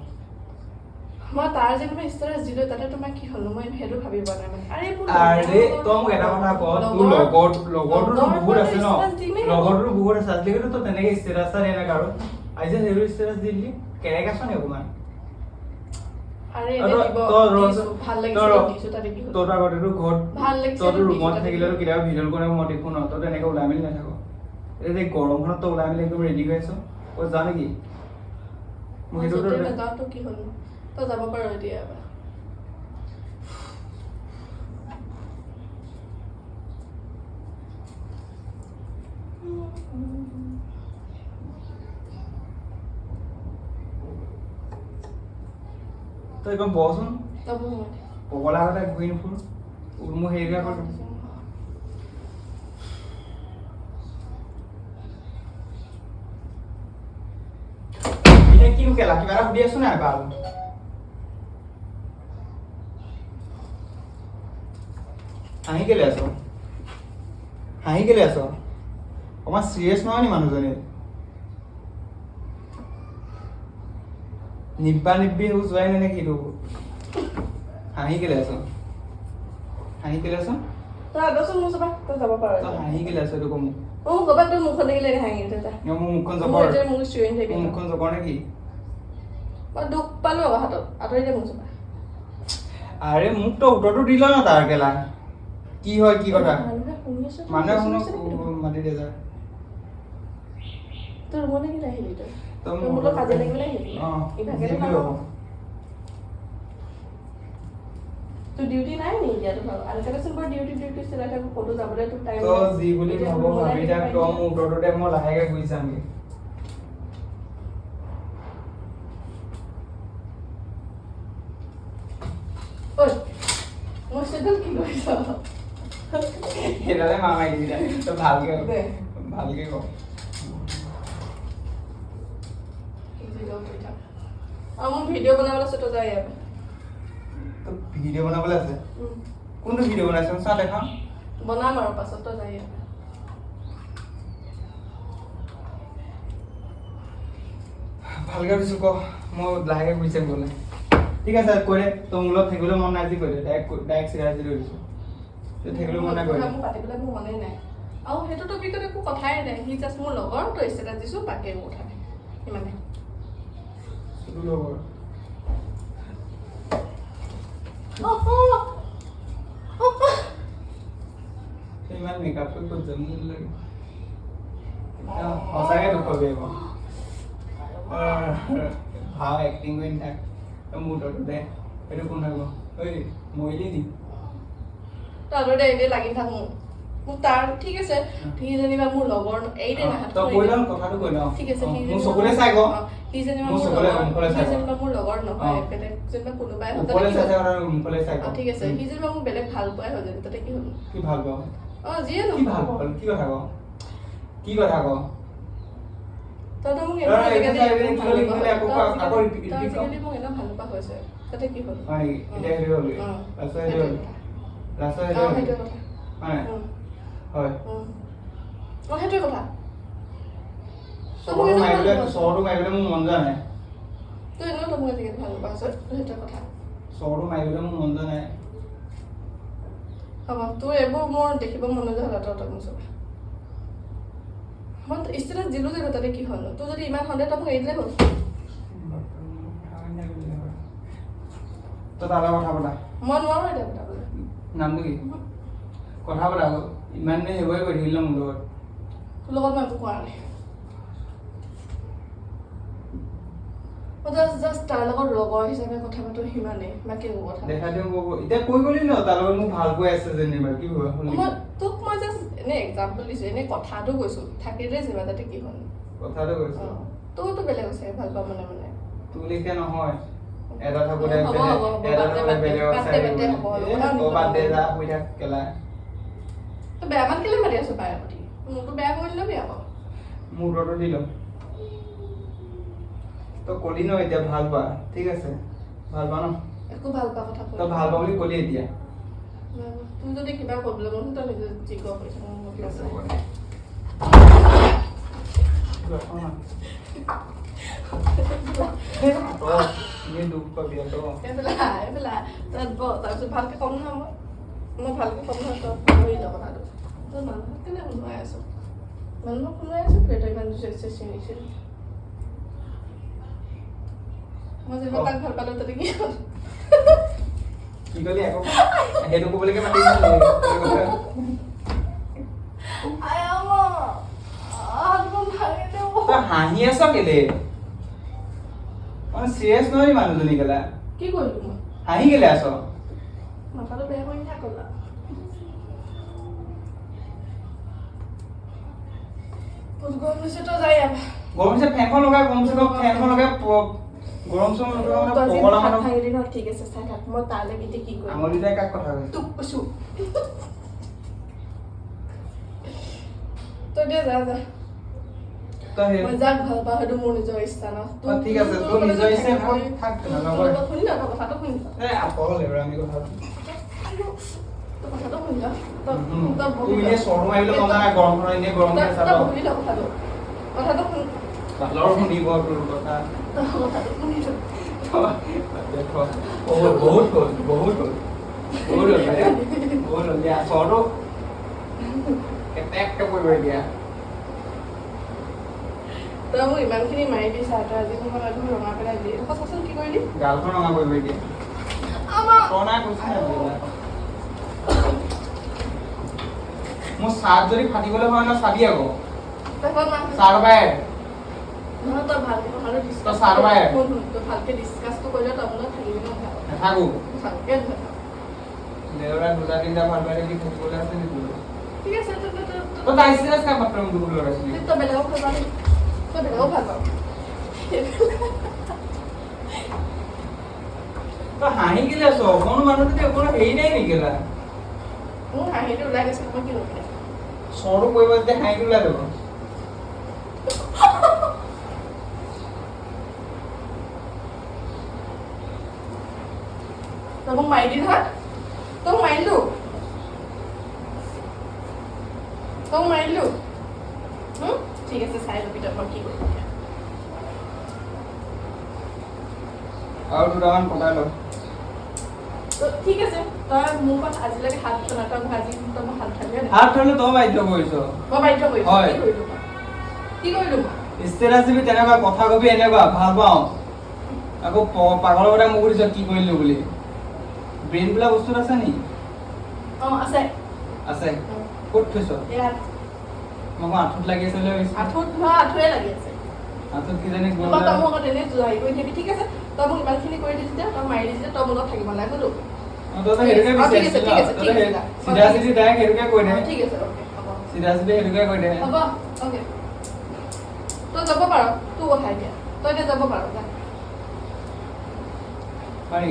মই তাৰ যেনিবা ষ্টেটাছ দিলো, তাতে তোমাৰ কি হ'ল? মই সেইটো ভাবিব নাই মানে। আৰে মোৰ আৰে তই মোক এটা কথা ক, তোৰ লগৰ লগৰটোতো লগৰ বহুত আছে ন? ষ্টেটাছ দিমেই। লগৰটোতো বহুত আছে, আজিলৈকেতো তই তেনেকে ষ্টেটাছ এটা দিয়া নাই কাৰো। আজি যে সেইটো ষ্টেটাছ দি দিলি, কেনেকে আছ নি অকণমান? আৰে আৰু এনে তই দিব তই ৰ দিছো, ভাল তই লাগিছে ৰ। দিছো, তাতে কি হ'ল? তইতো আগতেতো ঘৰত ভাল লাগিছে তইতো দিছো, ৰুমত তাতে থাকিলেতো কি হ'ল? কেতিয়াবা ভিডিঅ' কৰে মই দেখো ন, তই তেনেকে ওলাই মেলি নাথাক। এতিয়া যে গৰমখনত তই ওলাই মেলি একদম ৰেডি হৈ আছ, ক'ত যাৱ নেকি? মোক মই সেইটো য'তে নাযাওঁ তো কি হ'ল? তই যাব পাৰ এতিয়া এবাৰ। তই একদম বহচোন। নবহো মই। পগলা আগতে ঘূৰি নুফুৰ, মোৰ হেৰি আকৌ। এতিয়া কিনো কেলা কিবা এটা সুধি আছো নাই বাৰু? হাঁহি কেলে আছ? হাঁহি কেলে আছ? অকণমান চিৰিয়াছ নহয় নি মানুহজনী? নিব্বা নিব্বি সেইবোৰ যোৱাই নাই নে কি তোৰ? হাঁহি কেলে আছ? হাঁহি কেলে আছ? তই আদৰচোন মোৰ ওচৰৰ পৰা, তই যাব পাৰ। তই হাঁহি কেলে আছ এইটো ক মোক। মোক ক'ৰবাত তোৰ মুখখন দেখিলে এনে হাঁহি উঠে, যা। মোৰ মুখখন মোৰ জকৰ? এতিয়া মোক চিঞৰি নাথাকিবি। মোৰ মুখখন জকৰ নেকি? মই দুখ পালো আকৌ হাতত, আঁতৰি দে মোৰ ওচৰৰ পৰা। আৰে মোক তই উত্তৰটো দিল ন তাৰ কেলা কি হয় কি কথা। মানুহে শুনি আছে, তই মানুহে বেছি শুনক হৈছে নেকি তোৰ? মাতি দে যা। তোৰ ৰুমলৈ কেলে আহিলি তই? তই তই মোৰ লগত কাজিয়া লাগিবলৈ আহিলি? অঁ, ইভাগে যি বুলি নাহ। ভাব। তোৰ ডিউটি নাই নি এতিয়া? তোৰ ভাগৰ আজিকালিচোন বৰ ডিউটি ডিউটি চলাই থাকো, ক'তো যাবলৈ তোৰ টাইম। তই যি বুলি ভাব ভাবি থাক, তই মোৰ উত্তৰটো দে, মই লাহেকে গুচি যামগে। ঐ, মোৰ চেণ্ডেল কি কৰিছ? সেইডালে মাৰ মাৰি দিবি দে। তই ভালকে দে। ভালকে ক। যি কৰ কৰি থাক। আৰু মোৰ ভিডিঅ' বনাবলৈ আছে, তই যা ইয়াৰ পৰা। তই ভিডিঅ' বনাবলৈ আছে? কোনটো ভিডিঅ' বনাইছ চা দেখাওঁ। বনাম আৰু পাছত, তই যা ইয়াৰ পৰা। ভালকে সুধিছো ক, মই লাহেকে গুচি যাম গ'লে। ঠিক আছে, কৈ দে। তই মোৰ লগত থাকিবলৈ মন নাই যি কৈ দে, ডাইৰেক্ট ডাইৰেক্ট চিধা চিধি দিছো। তই থাকিবলৈ মন নাই কৈ দে। মোৰ পাতিবলৈ মোৰ মনেই নাই আৰু সেইটো টপিকত একো কথাই নাই। সি জাষ্ট মোৰ লগৰ, তই ষ্টেটাছ দিছোঁ, বাকী একো কথা নাই, সিমানে। তোৰ লগৰ? তই ইমান মেকআপ কৰি ক'ত যাম লাগে? সঁচাকে দুখ পাবি আকৌ। ভাও এক্টিং কৰি নাথাক, তই মোৰ উত্তৰটো দে। সেইটো কোন থাকব? ঐ, মৰিলি নি? তই আঁতৰি দে, এনেই লাগি নাথাক মোক। মোক তাৰ ঠিক আছে, সি যেনিবা মোৰ লগৰ, এৰি দে না হাতখন। তই এৰি কৈ দে। লওঁ, কথাটো কৈ লওঁ। ঠিক আছে, সি মোৰ যেনিবা চকুলে চাই ক। অ, সি যেনিবা মোৰ মোৰ চকুলে লগৰ, মুখলৈ সি চাই ক। যেনিবা মোৰ লগৰ নহয়, বেলেগ যেনিবা কোনোবাই হ'ল, তাতে ওপৰলৈ কি চাই হ'ল? চাই কথা, মুখলৈ চাই ক। অ, ঠিক আছে, সি যেনিবা মোক বেলেগ ভাল পোৱাই হ'ল যেনিবা, তাতে কি হ'ল? কি ভাল পাওঁ? অ, যিয়ে কি নহয়। ভাল পাওঁ? কি কথা ক, কি কথা ক? তইতো মোক তই এনেও এইটো আজিকালি চাই এনেও কি ভাল ক'লি, নোপোৱা কি ক'লি, হৈছে। আকৌ তই ক, আকৌ আজিকালি repeat তই ক। আজিকালি মোক এনেও ভাল নোপোৱা হৈছে, তাতে কি হ'ল? হয় নেকি? এতিয়া সেইটো হ'ল? অ, লাষ্টত সেইটো সেইটোৱে হ'ল? কথা। লাষ্টত সেইটো অ, হ'ল? সেইটোৱে কথা। হয়? হয়। অ, সেইটোৱে কথা। তই মোক চৰটো এনেও ভাল মাৰিবলৈ নোপোৱা। চৰটো মাৰিবলৈ মোৰ মন যোৱা নাই। তই এনেও তই মোক আজিকালি ভাল নোপোৱা হৈছে, সেইটোৱে কথা। চৰটো মাৰিবলৈ মোৰ মন যোৱা নাই। হ'ব, তোৰ এইবোৰ মোৰ দেখিব মন নোযোৱা হ'ল। তই তই মোৰ ওচৰৰ পৰা। মই ষ্টেটাছ দিলোঁ যেনিবা, তাতে কি হ'ল? তোৰ যদি ইমান সন্দেহ, তই মোক এৰি দিলেই হ'ল। তই তাৰ লগত কথা পতা। মই নোৱাৰোঁ এতিয়া পতাবলৈ। নামটো কি? কথা পতা আকৌ। ইমান দিন সেইবোৰে কৰি থাকিলি ন মোৰ লগত। তোৰ লগত মই একো কৰা নাই। মই জাষ্ট জাষ্ট তাৰ লগত লগৰ হিচাপে কথা পাতোঁ, সিমানেই, বাকী একো কথা নাই। দেখা দিওঁ ক'ব। এতিয়া কৈ গ'লি ন তাৰ লগত মোক ভাল পোৱাই আছে যেনিবা, কি ভাবা শুনি? মই তোক মই জাষ্ট এনেই এক্সাম্পল দিছোঁ, এনেই কথাটো কৈছোঁ। থাকিলে যেনিবা তাতে কি হ'ল? কথাটো কৈছো। তোৰতো বেলেগ আছে ভাল পোৱা মানে মানে তোৰ লেখীয়া নহয়, এটা থাকোতে হ'ব, বেলেগ হ'ব, হ'ব, এটা বাদ দে, থাকোতে বাদ দে, বেলেগক বাদ চাই দে, বাদ দে, থাকিব। হ'ব, হ'ব, এ, কথা তই বাদ দে, নকওঁ। যা শুই থাক কেলা। তই বেয়া মাত কেলে মাতি আছ বাৰে প্ৰতি? মোৰতো বেয়া কৰি ল'বি আকৌ। মোৰ উত্তৰটো দি ল। তই কলি ন এতিয়া ভাল পোৱা, ঠিক আছে, ভাল পোৱা ন? একো ভাল পোৱা কথা তই ভাল পোৱা বুলি কলি এতিয়া। তোৰ যদি কিবা প্ৰব্লেম হয়, তই নিজে যি কৰ কৰি থাক, মোৰ ঠিক আছে, নাই। হ'ব দে। এনেই দুখ পাবি আকৌ। এইফালে আহ, এইফালে আহ। তাত বহ, তাৰপিছত ভালকে ক'ম নহয় মই। মই ভালকে ক'ম নহয়, তই পাহৰি ল কথাটো। তই মানুহক কেলে শুনোৱাই আছ? মানুহক শুনোৱাই আছ কেলে তই ইমান চিঞৰিছিল? মই যেনিবা তাক ভাল পালো, তাতে কি হ'ল? কি কলি আকৌ? সেইটো ক'বলৈকে মাতিছিল। আই আমা, হাতখন ভাঙিলে মোৰ। তই হাঁহি আছ কেলে? মানে চিৰিয়াছ নহয় নি মানুহজনী কেলা? কি কৰিলো মই? হাঁহি কেলে আছ? মাথাটো বেয়া কৰি নাথাক না। বহুত গৰম হৈছে, তই যা ইয়াৰ পৰা। গৰম হৈছে, ফেনখন লগাই কমচে কম ফেনখন লগাই গৰম চৰম লগা মানে তই আজি পগলা হাত মানুহ। ভাঙিলি ন? ঠিক আছে, চাই থাক মই তালৈ এতিয়া কি কৰিম। আঙুলিটাই কাক কথা কৈছে? তোক কৈছো। তই এতিয়া যা যা। তই তই সেই মই যাক ভাল পাওঁ সেইটো মোৰ নিজৰ ইচ্ছা ন। অ, ঠিক আছে, তোৰ নিজৰ ইচ্ছা, থাক তেনেহ'লে। শুনি ল, তই কথাটো শুনি ল। এই আঁতৰ হ'ল এইবাৰ আমি কথা পাতিম। তই কথাটো শুনি ল, তই তই তুমি বহি ল। এনেই চৰটো মাৰিবলৈ মন নাই, গৰমখনত এনেই গৰম তই হৈ আছে। তই বহি ল, কথাটো শুন। ভালৰ শুনিব তোৰ কথা। তই কথাটো শুনি ল। বহুত বহুত হ'ল, বহুত হ'ল, বহুত হ'ল ভাই, বহুত হ'ল দিয়া। চৰটো কেটেককে পৰিব এতিয়া। তই মোক ইমানখিনি মাৰি দিছা, তই আজি মোক মানে একদম ৰঙা পেলাই দিলি। এইডোখৰ চাচোন, কি কৰিলি? গালখন ৰঙা পৰিব এতিয়া। আমাৰ তই নাই কৈছো নাই বোলা। মোৰ চাৰ্ট যদি ফাটিবলৈ হয় ন, চাবি আকৌ। তই মাহ চাৰ্ট পাই নহয়, তই ভালকে কথাটো ডিছকাছ তই চাহ পাই। শুন শুন, তই ভালকে ডিছকাছটো কৰিলে তই মোৰ লগত থাকিবি ন নাথাক? নাথাকো। ভালকে নাথাক। দেউৰা দুটা তিনিটা ভাল পাই থাকি থাকিবলৈ আছে নেকি তোৰ? ঠিক আছে, তই তই তই তই তাই ষ্টেটাছ কাক মাত্ৰ মোক লগাইছিলি? তই বেলেগক ভাল পাৱ নেকি? তই বেলেগক ভাল পাৱ? তই হাঁহি কেলে আছ? অকণো মানুহটো অকণো হেৰি নাই নেকি কেলা? মোৰ হাঁহিটো ওলাই গৈছে, মই কি কৰিম? চৰটো পৰিব যেতিয়া হাঁহিটো ওলাই যাব। তই মোক মাৰি দিলি নহয়, তই মোক মাৰিলো, তই মোক মাৰিলো। ঠিক আছে, চাই ল'বি তই মই কি কৰিম এতিয়া। আৰু দুটামান পতাই ল। তো ঠিক আছে, তই মোৰ পৰা আজিলৈকে হাত উঠা নাই। তই মোক আজি তই মোক হাত উঠালি হয় নাই? হাত থলে তই বাধ্য কৰিছ। মই বাধ্য কৰিছো? হয়। কি কৰিলো মই? কি কৰিলো মই? ষ্টেটাছ দিবি তেনেকুৱা, কথা কবি এনেকুৱা, ভাল পাওঁ, আকৌ পাগলৰ কথা মোক সুধিছ কি কৰিলো বুলি। ব্ৰেইন বোলা বস্তুত আছে নি? অঁ, আছে। আছে? ক'ত থৈছ? ইয়াত। মই আকৌ আঁঠুত লাগি আছে বুলি ভাবিছো। আঁঠুত নহয়, আঁঠুৱে লাগি আছে। আঁঠুত কিজানি গ'ল। তই তই মোক আকৌ এনেই হেৰি কৰি থাকিবি। ঠিক আছে, তই মোক ইমানখিনি কৰি দিলি যেতিয়া, তই মাৰি দিলি যেতিয়া, তই মোৰ লগত থাকিব নালাগে হ'লো। অ, তই তো সেইটোকে অ, ঠিক আছে, বিচাৰিছিলি ঠিক ন? আছে, তই ঠিক তো আছে, যা। চিধা চিধি ডাইৰেক্ট সেইটোকে কৈ দে। অ, ঠিক আছে, অ'কে, হ'ব। চিধা চিধি সেইটোকে কৈ দে। হ'ব, অ'কে, তই যাব পাৰ, তোৰ কথা এতিয়া। তই এতিয়া যাব পাৰ, যা। পাৰি।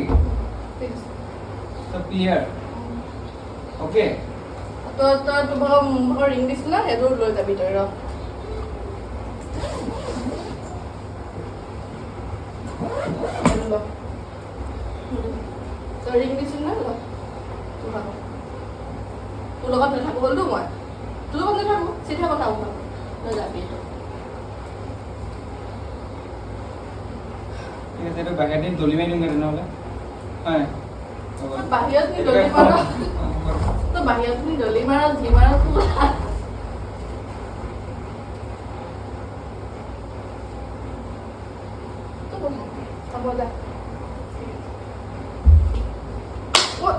ঠিক আছে। চব ক্লিয়াৰ, অ'কে। তই তই তোৰ ভাগৰ মোৰ ভাগৰ ৰিং দিছিল ন, সেইটো লৈ যাবি তই, ৰ। সেইটো ল। তই ৰিং দিছিল ন, ল তোৰ ভাগৰ। তোৰ লগত নাথাকো হ'লতো, মই তোৰ লগত নাথাকো, চিধা কথা মোৰ। লৈ যাবি এইটো। ঠিক আছে, এইটো বাহিৰত নি দলি মাৰি দিওঁগৈ তেনেহ'লে, হয় হ'ব। তই বাহিৰত নি দলি মাৰ, তই বাহিৰত নি দলি মাৰ, যি মাৰ তোৰ কথা। তোৰ কথা, হ'ব, যা। ঠিক আছে। অ,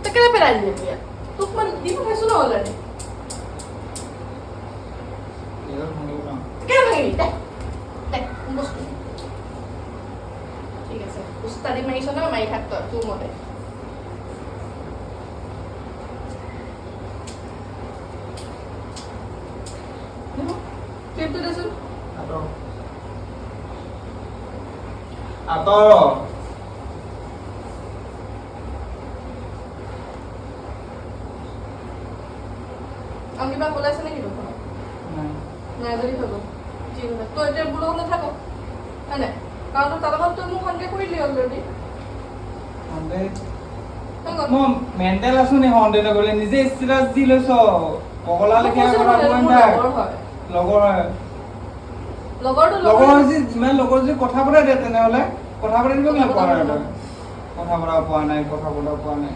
তই কেলে পেলাই দিলি এতিয়া? তোক মই দি পঠাইছো ন অলৰেডি। এইবাৰ ভাঙিব পাৰোঁ। কেলে ভাঙিবি? দে দে মোৰ বস্তু। ঠিক আছে, উস্তাদি মাৰিছ ন, মাৰি থাক তই তোৰ মতে। ক্লিপটো দেচোন। আঁতৰ আঁতৰ। আৰু কিবা ওলাইছে নেকি তোৰ ফোনত? নাই। নাই যদি হৈ গ'ল। ঠিক আছে, তই এতিয়া মোৰ লগত নাথাক, হয় নাই? কাৰণ তই তাৰ লগত তই মোক সন্দেহ কৰিলি অলৰেডি। সন্দেহ হৈ গ'ল। মই মেণ্টেল আছো নি সন্দেহ নকৰিলে? নিজে ষ্টেটাছ দি লৈছ, পগলা মই লেখীয়া কৈছো কথা নহয়, কৈ মোৰ নাথাক। লগৰ হয়। লগৰ হয়। লগৰটো লগৰ হৈছে, ইমান লগৰ যদি কথা পতাই দে তেনেহ'লে। কথা পাতি দিব কেলে কথা পোৱা নাই? পতাব। তই কথা পতাব পোৱা নাই, কথা পতাব পোৱা নাই।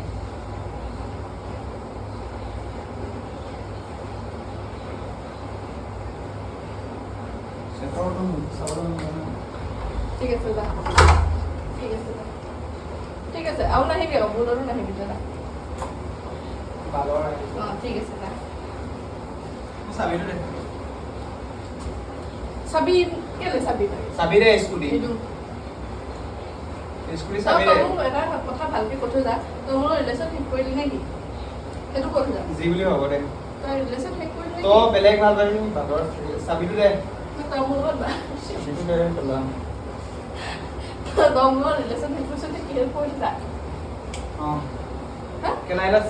চেটৰটো চাবলৈ মন যোৱা নাই। ঠিক আছে যা, ঠিক আছে যা, ঠিক আছে। আৰু নাহিবি আকৌ, ভুলতো নাহিবি, যা। বালৰ আহিছে। অঁ, ঠিক আছে, যা। মোৰ চাবিটো দে। চাবি কেলে চাবি লাগে? চাবি দে, স্কুটি। নিদিওঁ। স্কুটি তই চাবি তই দে। মোক এটা কথা ভালকে কৈ থৈ যা, তই মোৰ ৰিলেশ্যন শেষ কৰিলি নেকি, সেইটো কৈ থৈ যা। যি বুলি হ'ব দে। তই ৰিলেশ্যন শেষ কৰিলি তই নেকি? বেলেগ ভাল পাবি, বালৰ চাবিটো দে। তই মোৰ লগত চাবিটো দে পেলা। তই মোৰ লগত ৰিলেশ্যন শেষ কৰিছ নেকি, সেইটো কৈ থৈ যা। অঁ। হা? কেলা এলা।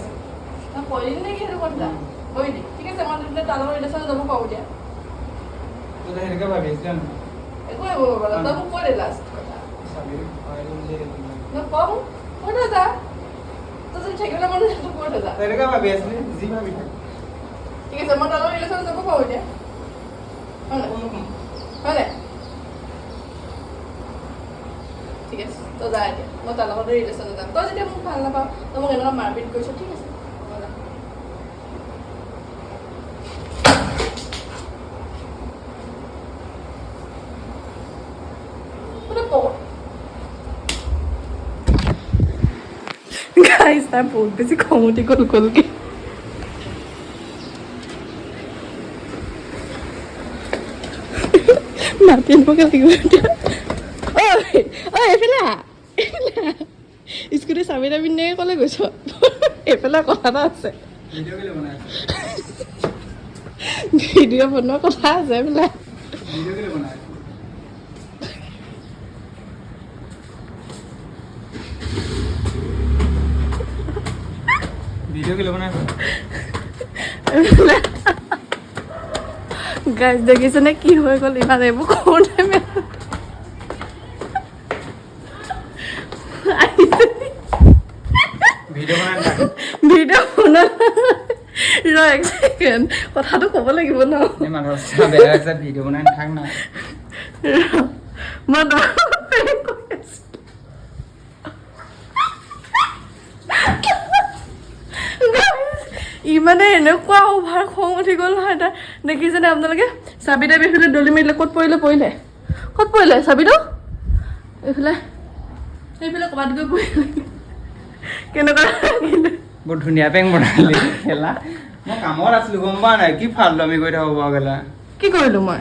তই কৰিলি নেকি, সেইটো কৈ থৈ যা। কৰিলি, ঠিক আছে, মই তেতিয়া তাৰ লগত ৰিলেশ্যন যাব পাৰোঁ এতিয়া। তই সেনেকে ভাবি আছিলি ন? একো একো কৰিব নালাগে। তই মোক কৈ দে লাষ্ট কথা। চাবি ভৰাই দিম যে। ন কম, কৈ থৈ যা। তই যদি থাকিবলৈ মন নাই, তো কৈ থৈ যা। তই এনেকে ভাবি আছিলি, যি ভাবি থাক। ঠিক আছে, মই তাৰ লগত ৰিলেশ্যন যাব পাৰোঁ এতিয়া, হয় নাই? হয় নাই? ঠিক আছে, তই যা এতিয়া, মই তাৰ লগতে ৰিলেশ্যনত যাম। তই যেতিয়া মোক ভাল নাপাওঁ, তই মোক এনেকুৱা মাৰপিট কৰিছ, ঠিক আছে, হ'ব যা। গাইজ, তাৰ বহুত বেছি খং উঠি গ'ল গ'লগে। মাতি আনিবগে লাগিব এতিয়া। ঐ ঐ, এইফালে আহ, এইফালে আহ। স্কুটি চাবি তাবি নে ক'লৈ গৈছ? এইফালে কথা এটা আছে। ভিডিঅ' কেলে বনাই আছ? ভিডিঅ' বনোৱা কথা আছে, এইফালে আহ। ভিডিঅ' কেলে বনাই আছ? ভিডিঅ' কেলে বনাই আছ? গাইজ, দেখিছেনে কি হৈ গ'ল? ইমান এইবোৰ কৰোঁতে আহিছে। ভিডিঅ' বনাই নাথাক। ভিডিঅ' বনোৱা, ৰ এক ছেকেণ্ড, কথাটো ক'ব লাগিব ন। এই মাথা চাথা বেয়া হৈছে, ভিডিঅ' বনাই নাথাক না। ৰ, মই তোমাক prank কৰি আছো। Guys, ই মানে এনেকুৱা অভাৰ খং উঠি গ'ল নহয় তাৰ। দেখিছেনে আপোনালোকে? চাবি তাবি এইফালে দলি মাৰিলে। ক'ত পৰিলে? পৰিলে ক'ত পৰিলে চাবিটো? এইফালে, সেইফালে ক'ৰবাত গৈ পৰিলে। কেনেকুৱা লাগিলে? বৰ ধুনীয়া পেং বনালি খেলা। মই কামত আছিলো, গম পোৱা নাই? কি ফাল্টুৱামি কৰি থাকো বাৰু কেলা। কি কৰিলো মই?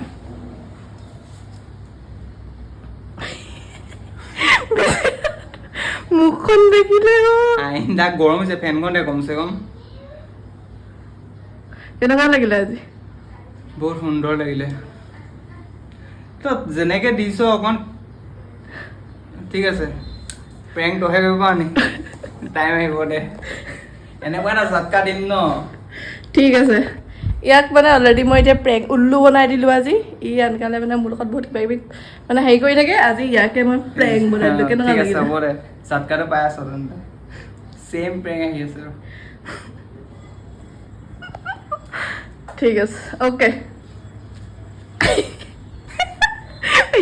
মুখখন দেখিলে অ। আইন্দা গৰম হৈছে, ফেনখন দে কমচে কম। কেনেকুৱা লাগিলে আজি? বহুত সুন্দৰ লাগিলে। তই যেনেকে দিছ অকণ ঠিক আছে। প্ৰেংক তহে কৰিব পাৰ নি? টাইম আহিব দে, এনেকুৱা এটা জাতকা দিম ন। ঠিক আছে, ইয়াক মানে অলৰেডি মই এতিয়া প্ৰেংক উল্লু বনাই দিলোঁ আজি। ই আনকালে মানে মোৰ লগত বহুত কিবা কিবি মানে হেৰি কৰি থাকে। আজি ইয়াকে মই প্ৰেংক বনাই দিলোঁ। কেনেকুৱা ঠিক আছে। লাগিলে? হ'ব দে, জাতকাটো পাই আছ তেন্তে। ছেম প্ৰেংক আহি আছে ৰ। ঠিক আছে, অ'কে।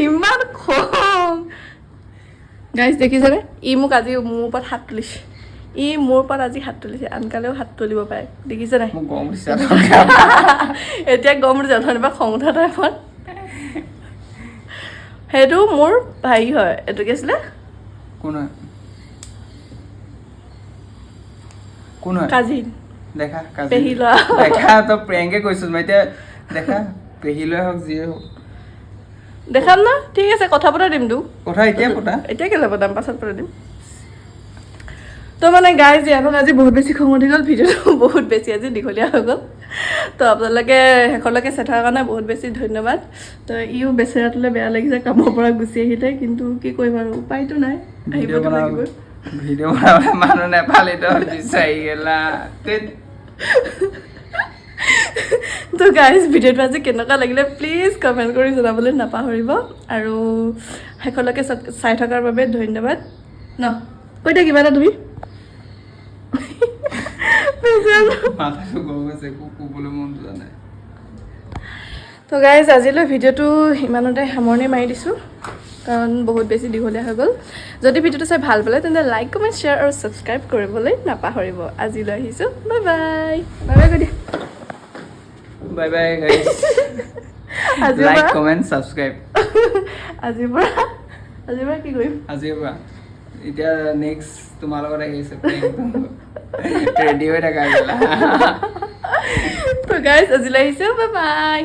ইমান খং গাইজ, দেখিছেনে? ই মোক আজি মোৰ ওপৰত হাত তুলিছে। ই মোৰ ওপৰত আজি হাত তুলিছে, আনকালেও হাত তুলিব পাৰে, দেখিছে নাই? মোক গৰম উঠিছে। এতিয়া গম উঠিছে। অথনিৰ পৰা খং উঠা টাইমত সেইটো মোৰ হেৰি হয়, এইটো কি আছিলে? কোন হয়? কোন হয়? কাজিন। দেখা, কাজিন। পেহী ল'ৰা। দেখা, তই প্ৰেংকে কৈছ মই এতিয়া। দেখা, পেহী ল'ৰাই হওক, যিয়ে হওক। দেখাম ন? ঠিক আছে, কথা পতা দিম তোক। কথা এতিয়া পতা। এতিয়া কেলৈ পতাম? পাছত পতাই দিম। তো মানে গাইজ, ইয়াত আজি বহুত বেছি খং উঠি গ'ল। ভিডিঅ'টো বহুত বেছি আজি দীঘলীয়া হৈ গ'ল। তো আপোনালোকে শেষলৈকে চাই থকাৰ কাৰণে বহুত বেছি ধন্যবাদ। তো ইও বেচেৰাটোলৈ বেয়া লাগিছে, কামৰ পৰা গুচি আহিলে। কিন্তু কি কৰিম আৰু, উপায়তো নাই। ভিডিঅ' আহিবতো বনাব লাগিবই। ভিডিঅ' বনাবলৈ মানুহ নেপালি, তই বিচাৰি গেলা, ধেৎ। তো গাইজ, ভিডিঅ'টো আজি কেনেকুৱা লাগিলে প্লিজ কমেণ্ট কৰি জনাবলৈ নাপাহৰিব আৰু শেষলৈকে চাই থকাৰ বাবে ধন্যবাদ ন। কৈ দিয়া কিবা এটা তুমি। মাথাটো গৰম হৈছে, একো ক'বলৈ মন যোৱা নাই। তো গাইজ, আজিলৈ ভিডিঅ'টো ইমানতে সামৰণি মাৰি দিছোঁ, কাৰণ বহুত বেছি দীঘলীয়া হৈ গ'ল। যদি ভিডিঅ'টো চাই ভাল পালে, তেন্তে লাইক, কমেণ্ট, শ্বেয়াৰ আৰু ছাবস্ক্ৰাইব কৰিবলৈ নাপাহৰিব। আজিলৈ আহিছোঁ, বাই বাই। বাই বাই কৈ দিয়া। Bye bye guys. আজিৰ লাইক, পৰা কমেণ্ট, ছাবস্ক্ৰাইব। আজিৰ পৰা কি কৰিম? আজিৰ পৰা এতিয়া নেক্সট তোমাৰ লগত আহি আছে, ৰেডি হৈ থাকা গেলা। তো গাইজ, আজিলৈ আহিছোঁ, বাই বাই।